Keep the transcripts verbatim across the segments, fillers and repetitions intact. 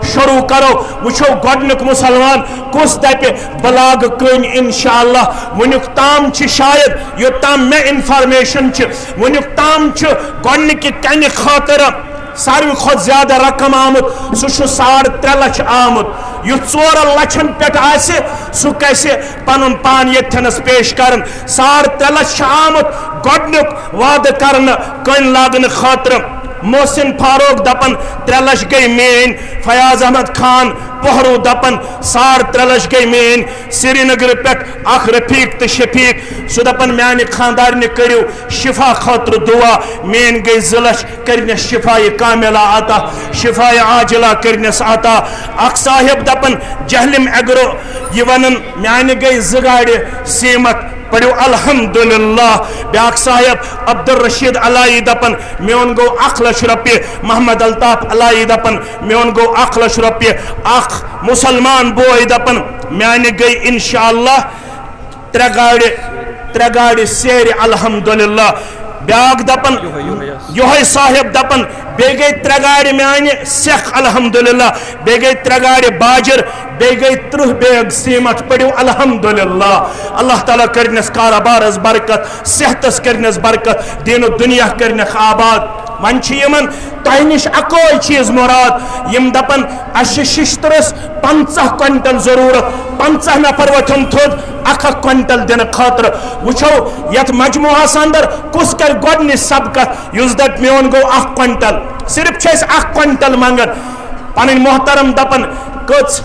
شروع کرو، وٕچھو گۄڈٕنیُک مُسلمان کُس دَپہِ بہٕ لاگہٕ کٔنۍ۔ انشاءاللہ وٕنیُک تام چھِ شاید، یوٚتام مےٚ انفارمیشن چھِ، وٕنیُک تام چھُ گۄڈٕنِکہِ کَنہِ خٲطرٕ ساروی کھۄتہٕ زیادٕ رقم آمُت، سُہ چھُ ساڑ ترٛےٚ لچھ آمُت۔ یُس ژورَن لچھن پٮ۪ٹھ آسہِ، سُہ گژھِ پنُن پان ییٚتھٮ۪نَس پیش کرُن۔ ساڑ ترٛےٚ لچھ چھُ آمُت گۄڈٕنیُک وعدٕ کرنہٕ کٔنۍ لاگنہٕ خٲطرٕ۔ محسن فاروق دپان، ترٛےٚ لچھ گٔے میٲنۍ۔ فیاض احمد خان پہرو دپان، ساڑ ترٛےٚ لچھ گٔے میٲنۍ۔ سرینگرٕ پٮ۪ٹھ اکھ رفیق تہٕ شفیق، سُہ دپان، میانہِ خاندارنہِ کٔرِو شفا خٲطرٕ دعا۔ میٲنۍ گٔے زٕ لچھ، کٔرنس شفایہِ کاملہ عطا، شفایہِ عاجلہ کٔرنس عطا۔ اکھ صاحب دپان، جہلم ایگرو، یہِ ونان، میانہِ گٔے زٕ گاڑِ سیمٹ، پٔرِو الحمدللہ۔ بیاکھ صاحب عبدالرشید علائی دپان، میون گوٚو اکھ لچھ رۄپیہِ۔ محمد الطاف علائی دپان، میون گوٚو اکھ لچھ رۄپیہِ۔ اکھ مسلمان بوے دپان، میانہِ گٔے انشاءاللہ ترٛےٚ گاڑِ، ترٛےٚ گاڑِ سیرِ الحمدللہ۔ بیاکھ دپان، یُہے، یُہے حظ۔ یُہے صاحب دپان، بیٚیہِ گٔے ترٛےٚ گاڑِ میانہِ سیٚکھ الحمدللہ، بیٚیہِ گٔے ترٛےٚ گاڑِ باجر، بیٚیہِ گٔے ترٕٛہ بیگ سیمٹ، پٔرِو الحمدللہ۔ اللہ تعالیٰ کٔرنس کارٕبارس برکت، صحتس کٔرنس برکت، دین و دنیا کٔرنکھ آباد۔ وۄنۍ چھِ یِمن تۄہہِ نِش اکوے چیٖز مراد، یِم دپان، اسہِ چھِ ششترس پنژاہ کوینٹل ضروٗرت، پنژاہ نفر وۄتھن تھوٚد اکھ اکھ کوینٹل دِنہٕ خٲطرٕ۔ وٕچھو یتھ مجموعس اندر کُس کرِ گۄڈٕنِچ سبقت، یُس دپہِ، میون گوٚو اکھ کوینٹل، صرف چھِ أسۍ اکھ کوینٹل منگان۔ پنٕنۍ محترم دپان، کٔژ؟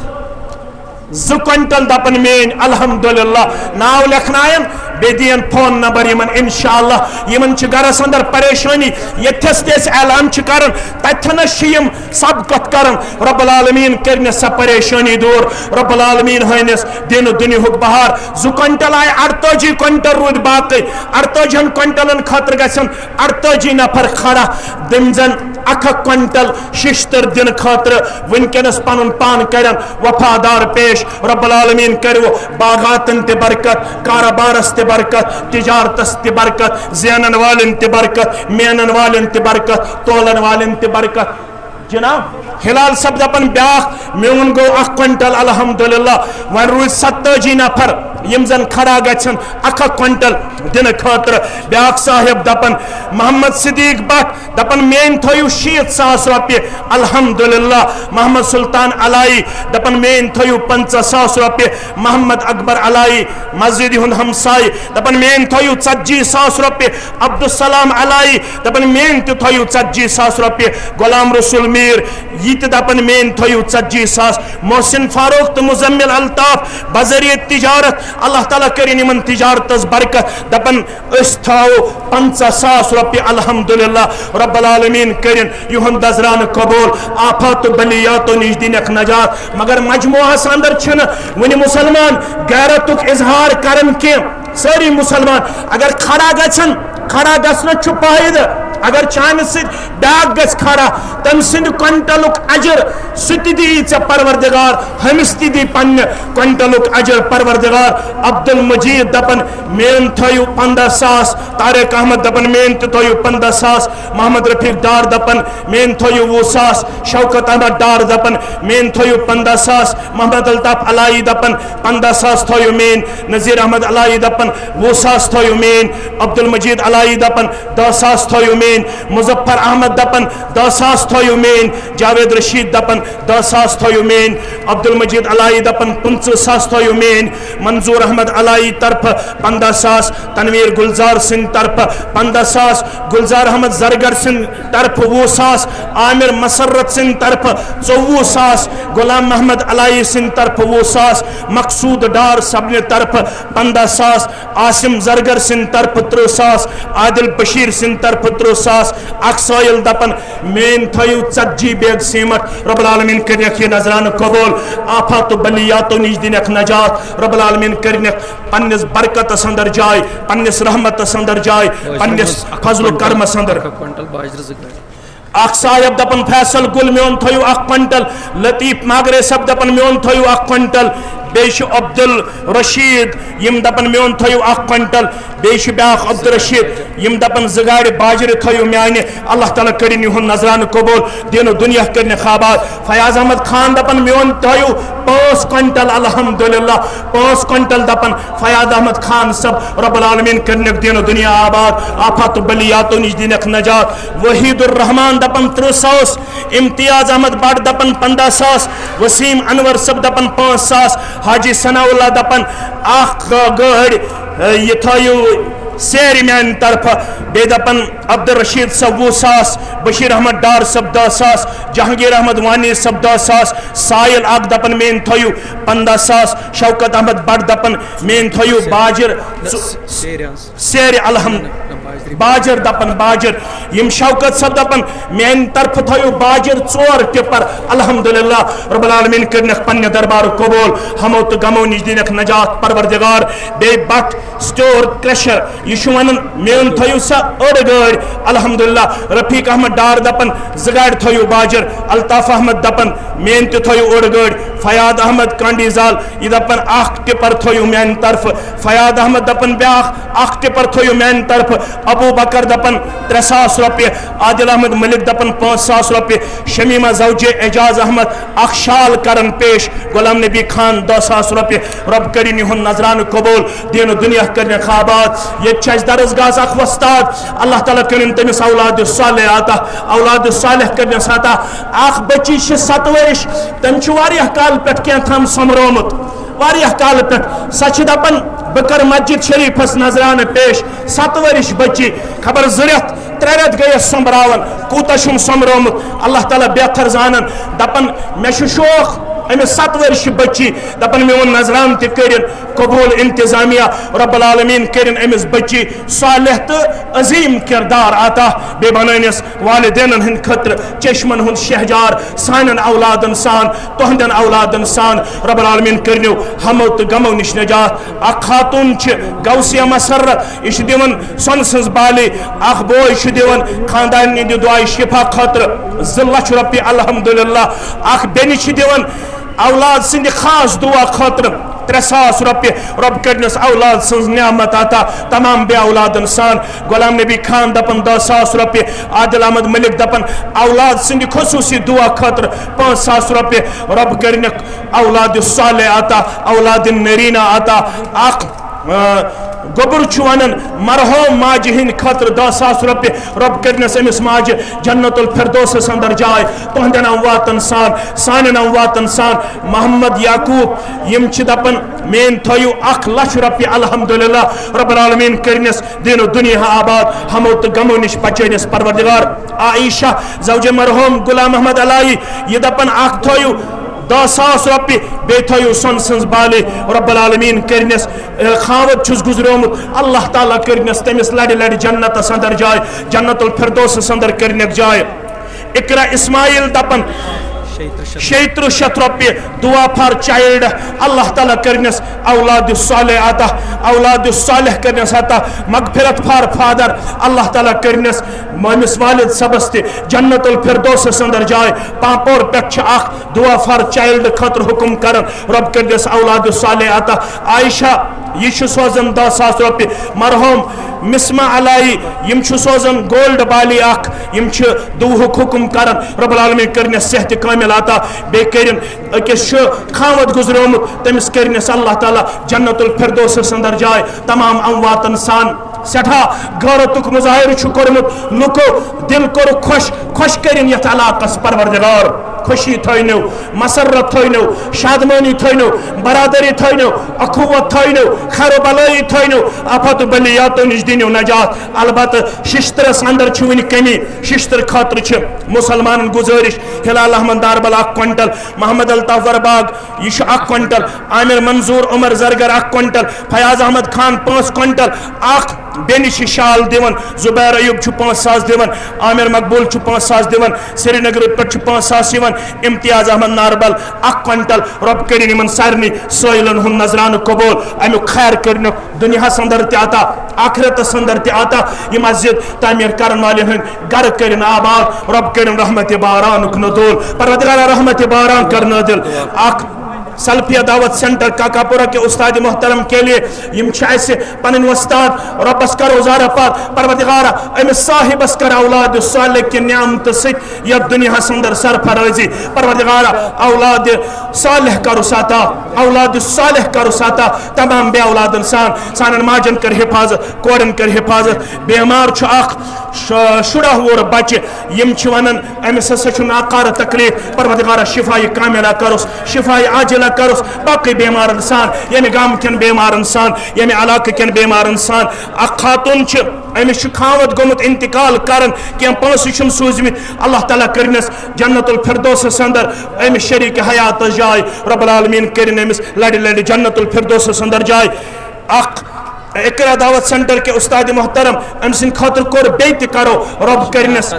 زٕ کوینٹل دپان میٲنۍ، الحمدللہ۔ ناو لیکھناین، بیٚیہِ دِین فون نمبر یِمن، انشاءاللہ۔ یِمن چھِ گرس اندر پریشٲنی، ییٚتھس تہِ أسۍ اعلان چھِ کران، تتھنس چھِ یِم سبقت کران۔ رب العالمین کٔرنس سۄ پریشٲنی دوٗر، رب العالمین ہٲینس دین و دُنیاہُک بہار۔ زٕ کوینٹل آیہِ، اَرتٲجی کوینٹل روٗدۍ باقٕے۔ اَرتٲجِہن کوینٹلن خٲطرٕ گژھن اَرتٲجی نفر کھڑا، دِم زن اکھ اکھ کوینٹل ششتر دِنہٕ خٲطرٕ۔ وٕنکیٚنس پنُن پان کرن وفادار پیش۔ رب العالمین کرِ باغاتن تہِ برکت، کارٕبارس تہِ برکت، تجارتس تہِ برکت، زینن والٮ۪ن تہِ برکت، مینن والٮ۪ن تہِ برکت، تولن والٮ۪ن تہِ برکت۔ جناب، ہلال صٲب دپان، بیاکھ میون گوٚو اکھ کوینٹل الحمدللہ۔ وۄنۍ روٗدۍ ستٲجی نفر، یِم زن کھڑا گژھن اکھ اکھ کوینٹل دِنہٕ خٲطرٕ۔ بیاکھ صاحب دپان، محمد صدیق بٹ دپان، میٲنۍ تھٲیِو شیٖتھ ساس رۄپیہِ۔ الحمدللہ۔ محمد سلطان علائی دپان، میٲنۍ تھٲیِو پنژاہ ساس رۄپیہِ۔ محمد اکبر علائی، مسجد ہُنٛد ہمساے، دپان، میٲنۍ تھٲیِو ژتجی ساس رۄپیہِ۔ عبدالسلام علائی دپان، میٲنۍ تہِ تھٲیِو ژتجی ساس رۄپیہِ۔ غلام رسول میر، یہِ تہِ دپان، میٲنۍ تھٲیِو ژتجی ساس۔ محسن فاروق تہٕ مزمل الطاف بذریعہ تجارت، اللہ تعالیٰ کٔرِن یِمن تجارتس برکت، دپان، أسۍ تھاوو پنژاہ ساس رۄپیہِ۔ الحمدللہ، رب العالمین کٔرِن یِہُنٛد نذرانہٕ قبول، آفات و بلیاتو نِش دِنکھ نجات۔ مگر مجموعس اندر چھِنہٕ وُنہِ مسلمان غیرتُک اظہار کران کینٛہہ۔ سٲری مسلمان اگر کھڑا گژھن، کھڑا گژھنس چھُ فٲیدٕ۔ اگر چانہِ سۭتۍ بیاکھ گژھِ کھڑا، تٔمۍ سٕنٛدِ کوینٹلُک اجر سُہ تہِ دِیی ژےٚ پروردگار، ہُمِس تہِ دی پننہِ کوینٹلُک اجر پروردگار۔ عبدالمجید دپان، میٲنۍ تھٲیِو پنٛداہ ساس۔ طارق احمد دپان، میٲنۍ تہِ تھٲیِو پنٛداہ ساس۔ محمد رفیق ڈار دپان، میٲنۍ تھٲیِو وُہ ساس۔ شوکت احمد ڈار دپان، میٲنۍ تھٲیِو پنٛداہ ساس۔ محمد الطاف علائی دپان، پنٛداہ ساس تھٲیِو میٲنۍ۔ نذیر احمد علائی دپان، وُہ ساس تھٲیِو میٲنۍ۔ عبدالمجید علائی دپان، دہ ساس تھٲیِو میٲنۍ۔ مظفر احمد دپان، دہ ساس تھٲیِو میٲنۍ۔ جاوید رشید دپان، دہ ساس تھٲیِو میٲنۍ۔ عبدالمجید علائی دپان، پٕنٛژٕہ ساس تھٲیِو میٲنۍ۔ منظور احمد علائی طرفہٕ پنٛداہ ساس، تنویر گلزار سٕنٛدِ طرفہٕ پنٛداہ ساس، گلزار احمد زرگر سٕنٛدِ طرفہٕ وُہ ساس، عامر مسرت سٕنٛدِ طرفہٕ ژوٚوُہ ساس، غلام محمد علائی سٕنٛدِ طرفہٕ وُہ ساس، مقصود ڈار صٲبنہِ طرفہٕ پنٛداہ ساس، عاصم زرگر سٕنٛدِ طرفہٕ ترٕٛہ ساس، عادل بشیر سٕنٛدِ طرفہٕ ترٕٛہ ساس۔ اکھ سٲیِل دپان، میٲنۍ تھٲیِو ژتجی بیگ سیمٹ، رب العالمین کٔرنکھ یہِ نذرانہٕ قبول، آفات و بلیاتو نِش دِنکھ نجات، رب العالمین کٔرنکھ پننِس برکتس اندر جاے، پننِس رحمتس اندر جاے، پننِس فضل و کرمس اندر۔ کوینٹل باجرٕ زٕ گاڑِ۔ اکھ صاحب دپان، فیصل گل، میون تھٲیِو اکھ کوینٹل۔ لطیف ماگرے صٲب دپان، میون تھٲیِو اکھ کوینٹل۔ بیٚیہِ چھُ عبدالرشید، یِم دَپان میون تھٲیِو اکھ کوینٹل۔ بیٚیہِ چھُ بیٛاکھ عبدالرشید، یِم دَپان زٕ گاڑِ باجرِ تھٲیِو میانہِ۔ اللہ تعالیٰ کٔرِن یِہُنٛد نذرانہٕ قبوٗل، دیٖن و دُنیا کٔرِنَکھ آباد۔ فیاض احمد خان دَپان میون تھٲیِو پانٛژھ کوینٹل، الحمدللہ، پانٛژھ کوینٹل دَپان فیاض احمد خان صٲب، رب العالمین کٔرِنَکھ دیٖن و دُنیا آباد، آفات و بلیاتو نِش دیٖنَکھ نجات۔ وحید الرحمان دَپان تٕرٛہ ساس، امتیاز احمد بٹ دپان پندہ ساس، وسیم انور صٲب دپان پانٛژھ ساس، حاجی ثناء اللہ دپان اکھ گٲڑۍ، اہ، یہِ تھٲیِو سیرِ میانہِ طرفہٕ، بیٚیہِ دپان عبدالرشید صٲب وُہ ساس، بشیر احمد ڈار صٲب دہ ساس، جہانگیر احمد وانی صٲب دہ ساس، سائل اکھ دپان میٲنۍ تھٲیِو پندہ ساس، شوکت احمد بٹ دپان میٲنۍ تھٲیِو باجر ژو-، سیرِ الحمد باجر دپان باجر، یِم شوکت صٲب دپان میانہِ طرفہٕ تھٲیِو باجر ژور ٹِپر۔ الحمدللہ رب العالمین کٔرِنَکھ پننہِ دربارُک قبوٗل، ہمو تہٕ غمو نِش دیٖنَکھ نجات پروردگار۔ بیٚیہِ بٹ سٹور کرشر، یہِ چھُ ونان میٲنۍ تھٲیِو سا أڑ گٲڑۍ۔ الحمدللہ رفیق احمد ڈار دپان زٕ گاڑِ تھٲیِو باجر، الطاف احمد دپان میٲنۍ تہِ تھٲیِو أڑ گٲڑۍ، فیاض احمد کانڈی زال یہِ دپان اکھ ٹِپر تھٲیِو میانہِ طرفہٕ، فیاض احمد دپان بیٛاکھ اکھ ٹِپر تھٲیِو میانہِ طرفہٕ، ابو بکر دپان ترٛےٚ ساس رۄپیہِ، عادل احمد ملک دپان پانٛژھ ساس رۄپیہِ، شمیمہ زوجے اعجاز احمد اکھ شال کران پیش، غلام نبی خان دہ ساس رۄپیہِ۔ رب کٔرِن یِہُنٛد نذرانہٕ قبوٗل، دیٖن و دُنیا کٔرِنَکھ آباد۔ ییٚتہِ چھُ اَسہِ درسگاہَس اکھ وۄستاد، اللہ تعالیٰ کٔرِن تٔمِس اولاد صالح عطا، اولاد صالح کٔرِنَس عطا۔ اکھ بچی چھِ ستہٕ ؤرِش، تٔمۍ چھُ واریاہ کالہٕ پٮ۪ٹھ کینٛہہ تام سۄمبرومُت۔ واریاہ کالہٕ پٮ۪ٹھ۔ سۄ چھِ دَپان، بہٕ کَرٕ مسجد شریٖفَس نذرانہٕ پیش۔ ستہٕ ؤرِش بٔچی، خبر زٕ رٮ۪تھ، ترٛےٚ رٮ۪تھ گٔیَس سۄمبراوان، کوٗتاہ چھُم سۄمبرومُت، اللہ تعالیٰ بہتر زانان۔ دَپان، مےٚ چھُ شوق أمِس ستہٕ ؤرِشہِ بٔچی، دَپان، میون نذرانہٕ تہِ کٔرِن قبوٗل انتظامیہ، رب العالمین کٔرِن أمِس بٔچی صالح تہٕ عظیٖم کردار عطا، بیٚیہِ بنٲونَس والدینن ہٕنٛدِ خٲطرٕ چشمن ہُنٛد شہجار، سانٮ۪ن اولادن سان، تُہنٛدٮ۪ن اولادن سان۔ رب العالمین کٔرنو ہمو تہٕ غمو نِش نجات۔ اکھ خاتون چھِ غوثیہ مسرت، یہِ چھِ دِوان سۄنہٕ سٕنٛز بالی۔ اکھ بوے چھُ دِوان خاندارنہِ ہٕنٛدِ دعایہِ شفا خٲطرٕ زٕ لچھ رۄپیہِ، الحمدللہ۔ اکھ بیٚنہِ چھِ دِوان اولاد سٕنٛدِ خاص دعا خٲطرٕ ترٛےٚ ساس رۄپیہِ۔ رۄب کٔرنَس اولاد سٕنٛز نعمت عطا، تمام بے اولادن سان۔ غلام نبی خان دپان دہ ساس رۄپیہِ، عادل احمد ملک دپان اولاد سٕنٛدِ خصوٗصی دعا خٲطرٕ پانٛژھ ساس رۄپیہِ۔ رۄب کٔرنَکھ اولاد صالح عطا، اولاد نرینا عطا۔ اکھ، آ، گوٚبُر چھُ ونان مرحوم ماجہِ ہٕنٛدِ خٲطرٕ دہ ساس رۄپیہِ۔ رۄب کٔرنَس أمِس ماجہِ جنت الفردوسس اندر جاے، تُہنٛدٮ۪ن امواتن سان، سانٮ۪ن امواتن سان۔ محمد یعقوب، یِم چھِ دپان، میٲنۍ تھٲیِو اکھ لچھ رۄپیہِ، الحمدللہ، رب العالمین کٔرنَس دیٖن و دُنیا آباد، ہمو تہٕ غمو نِش بچٲونَس پروردگار۔ عائشہ زوجِ مرحوم غلام محمد علایی، یہِ دپان اکھ تھٲیِو دہ ساس رۄپیہِ، بیٚیہِ تھٲیِو سۄنہٕ سٕنٛز بالی، رب العالمین کٔرنَس، اے، خاوند چھُس گُزریومُت، اللہ تعالیٰ کٔرنَس تٔمِس لڑِ لڑِ جنتس اندر جاے، جنت الفردوسس اندر کٔرنَکھ جاے۔ اقرا اسماعیل دپان شیٚیہِ ترٕٛہ شیٚتھ رۄپیہِ، دعا فار چایلڈ، اللہ تعالیٰ کٔرنَس اولاد صالح عطا، اولاد صالح کٔرنَس عطا، مغفرت فار فادر، اللہ تعالیٰ کٔرنَس میٲنِس والد صٲبس تہِ جنت الفردوسس اندر جاے۔ پامپور پٮ۪ٹھ چھِ اکھ دعا فار چایلڈ خٲطرٕ حکم کران، رۄب کٔرنَس اولاد صالح عطا۔ عائشہ، یہِ چھُ سوزان دہ ساس رۄپیہِ۔ مرحوم مسما علائی، یِم چھِ سوزان گولڈ بالی اکھ، یِم چھِ دُعہُک حکم کران، رب العالمین کٔرنَس صحت کامل عطا، بیٚیہِ کٔرِن أکِس چھُ خاوند گُزریومُت، تٔمِس کٔرنَس اللہ تعالیٰ جنت الفردوسس اندر جاے، تمام امواتن سان۔ سٮ۪ٹھاہ غٲرتُک مظاہرٕ چھُ کوٚرمُت لُکو، دِل کوٚرُکھ خۄش، خۄش کٔرِن یَتھ علاقس پروردگار۔ خوشی تھٲینو، مسرت تھٲینو، شادمٲنی تھٲینو، برادری تھٲینو، اخوت تھٲینو، خیر و بلٲیی تھٲینو، آفات و بلیاتو نِش دیٖنو نجات۔ البتہ ششترس اندر چھِ وُنہِ کمی۔ ششتر خٲطرٕ چھِ مسلمانن گزٲرش، ہلال احمد ناربل اکھ کوینٹل، محمد الطاف ورباغ، یہِ چھُ اکھ کوینٹل، عامر منظور عمر زرگر اکھ کوینٹل، فیاض احمد خان پانٛژھ کوینٹل، اکھ بیٚنہِ چھِ شال دِوان، زبیر ایوب چھُ پانٛژھ ساس دِوان، عامر مقبول چھُ پانٛژھ ساس دِوان، سرینگرٕ پٮ۪ٹھ چھُ پانٛژھ ساس یِوان، امتیاز احمد ناربل اکھ کوینٹل۔ رۄب کٔرِن یِمن سارنٕے سٲیلن ہُنٛد نظرانہٕ قبول، امیُک خیر کٔرِنَکھ دُنیاہَس اندر تہِ عطا، آخرتَس اندر تہِ عطا۔ یہِ مسجد تعمیٖر کرن والٮ۪ن ہٕنٛدۍ گرٕ کٔرِن آباد، رۄب کٔرِن رحمتِ بارانُک نزول، پروردگارا رحمتِ باران کر نازل۔ اکھ سلفیہ دعوت سینٹر کاکاپورہ کے استاد محترم کے لیے، یم چھ اسہِ پنن وستاد۔ ربس کرو زارہ پار، پروردگارا، امس صاحبس کر اولاد صالح کہ نعمت سۭتۍ یتھ دنیاہس اندر سرفرازی۔ پروردگارا، اولاد صالح کرُس عطا، اولاد صالح کرُس عطا، تمام بے اولادن سان، سانن ماجن کر حفاظت، کورن کر حفاظت۔ بیمار چھُ اکھ ش-، شُراہ وُہُر بچہ، یم چھ ونان امس ہسا چھ ناکارہ تکلیف، پروردگارا شفا کاملہ کرُس، شفا عاجلہ کرُس، باقی بیمارن سان، یمہ گام کین بیمارن سان، یمہ علاقہ کین بیمارن سان۔ اکھ خاتون چھ، امس چھ خاوند گومت انتقال کران، کینٛہہ پونسہٕ چھم سوٗزمٕتۍ، اللہ تعالیٰ کرنس جنت الفردوسس اندر امس شریک حیاتس جاے، رب العالمین کرن امس لڑِ لڑِ جنت الفردوسس اندر جاے۔ اکھ اقرا دعوت سینٹر کے استاد محترم، أمۍ سٕنٛدِ خٲطرٕ کوٚر بیٚیہِ تہِ کرو رب کرنس۔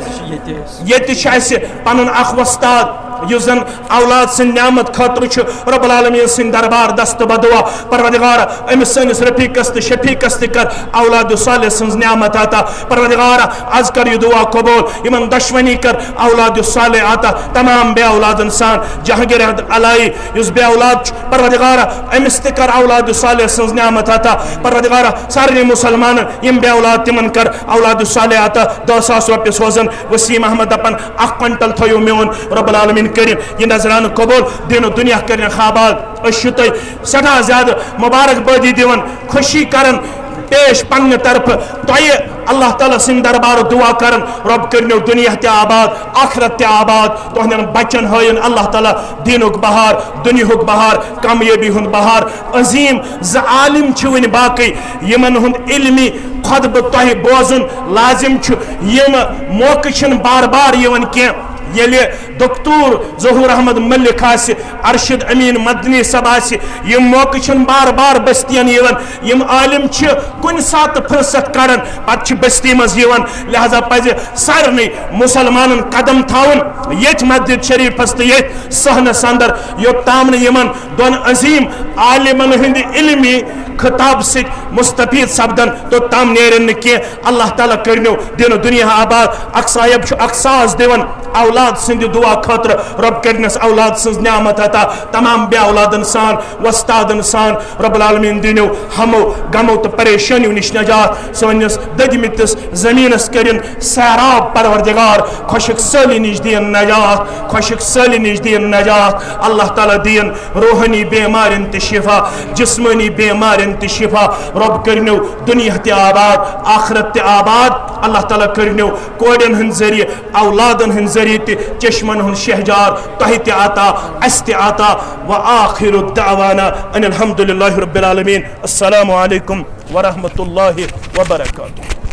ییٚتہِ چھُ اَسہِ پنُن اکھ وۄستاد، یُس زن اولاد سٕنٛدِ نعمت خٲطرٕ چھُ رب العالمین سٕنٛدِ دربار دست بدعا۔ پروردگار، أمِس سٲنِس رفیقس تہٕ شفیقس تہِ کر اولاد صالح سٕنٛز نعمت عطا۔ پروردگار، از کر یہِ دعا قبول، یِمن دۄشوٕنی کر اولاد صالح عطا۔ تمام بے اولادن سان جہانگیر احمد علائی یُس بے اولاد چھُ، پروردگارا، أمِس تہِ کر اولاد صالح سٕنٛز نعمت عطا۔ پروردگارا، سارنٕے مسلمانن یِم بے اولاد، تِمن کر اولاد صالح عطا۔ دہ ساس رۄپیہِ سوزن وسیم احمد، دپان اکھ کوینٹل تھٲیِو میون۔ رب العالمین کٔرِن یہِ نذرانہٕ قبول، دین و دنیا کٔرِن آباد۔ أسۍ چھِ تۄہہِ سٮ۪ٹھاہ زیادٕ مبارک بٲدی دِوان، خوشی کران پیش پننہِ طرفہٕ تۄہہِ۔ اللہ تعالیٰ سٕنٛدِ دربارٕ دعا کران، رب کٔرِنو دُنیا تہِ آباد، آخرت تہِ آباد، تُہنٛدٮ۪ن بچن ہٲیِن اللہ تعالیٰ دینُک بہار، دُنیاہُک بہار، کامیٲبی ہُنٛد بہار۔ عظیٖم زٕ عالم چھِ وٕنہِ باقٕے، یِمن ہُنٛد علمی خطبہٕ تۄہہِ بوزُن لازم چھُ۔ یِم موقعہٕ چھِنہٕ بار بار یِوان کینٛہہ۔ ییٚلہِ دکتور ظہور احمد ملک آسہِ، ارشد امین مدنی صٲب آسہِ، یِم موقعہٕ چھِنہٕ بار بار بستین یِوان۔ یِم عالم چھِ کُنہِ ساتہٕ فرصت کڑان، پتہٕ چھِ بستی منٛز یِوان۔ لہذا پزِ سارنٕے مسلمانن قدم تھاوُن ییٚتھۍ مسجد شریفس تہٕ ییٚتھۍ صحنس اندر، یوٚتام نہٕ یِمن دۄن عظیٖم عالمن ہٕنٛدِ علمی خطاب سۭتۍ مستفید سپدن، توٚتام نیرن نہٕ کینٛہہ۔ اللہ تعالیٰ کٔرنو دین و دنیا آباد۔ اکھ صاحب چھُ اکھ ساز دِوان اولاد سٕنٛدِ دعا خٲطرٕ، رب کٔرنس اولاد سٕنٛز نعمت عطا۔ تمام بے اولادن سان، وستادن سان، رب العالمین دینو ہمو غمو تہٕ پریشانیو نِش نجات۔ سٲنِس دٔدمٕتِس زٔمیٖنَس کٔرِن سیراب پروردگار، خۄشک سٲلی نِش دِیِن نجات، خۄشک سٲلی نِش دِیِن نجات۔ اللہ تعالیٰ دِیِن روحٲنی بیمارٮ۪ن تہِ شفا، جسمٲنی بیمارٮ۪ن تہِ شفا۔ رب کٔرِنو دُنیا تہِ آباد، آخرت تہِ آباد۔ اللہ تعالیٰ کٔرِنو کورٮ۪ن ہٕنٛدۍ ذٔریعہٕ، اولادن ہٕنٛدۍ ذٔریعہٕ تہِ چشمن ہُنٛد شہجار تۄہہِ تہِ عطا، اَسہِ تہِ عطا۔ وآخر دعوانا ان الحمد للہ رب العالمین۔ السلام علیکم ورحمۃ اللہ وبرکاتہ۔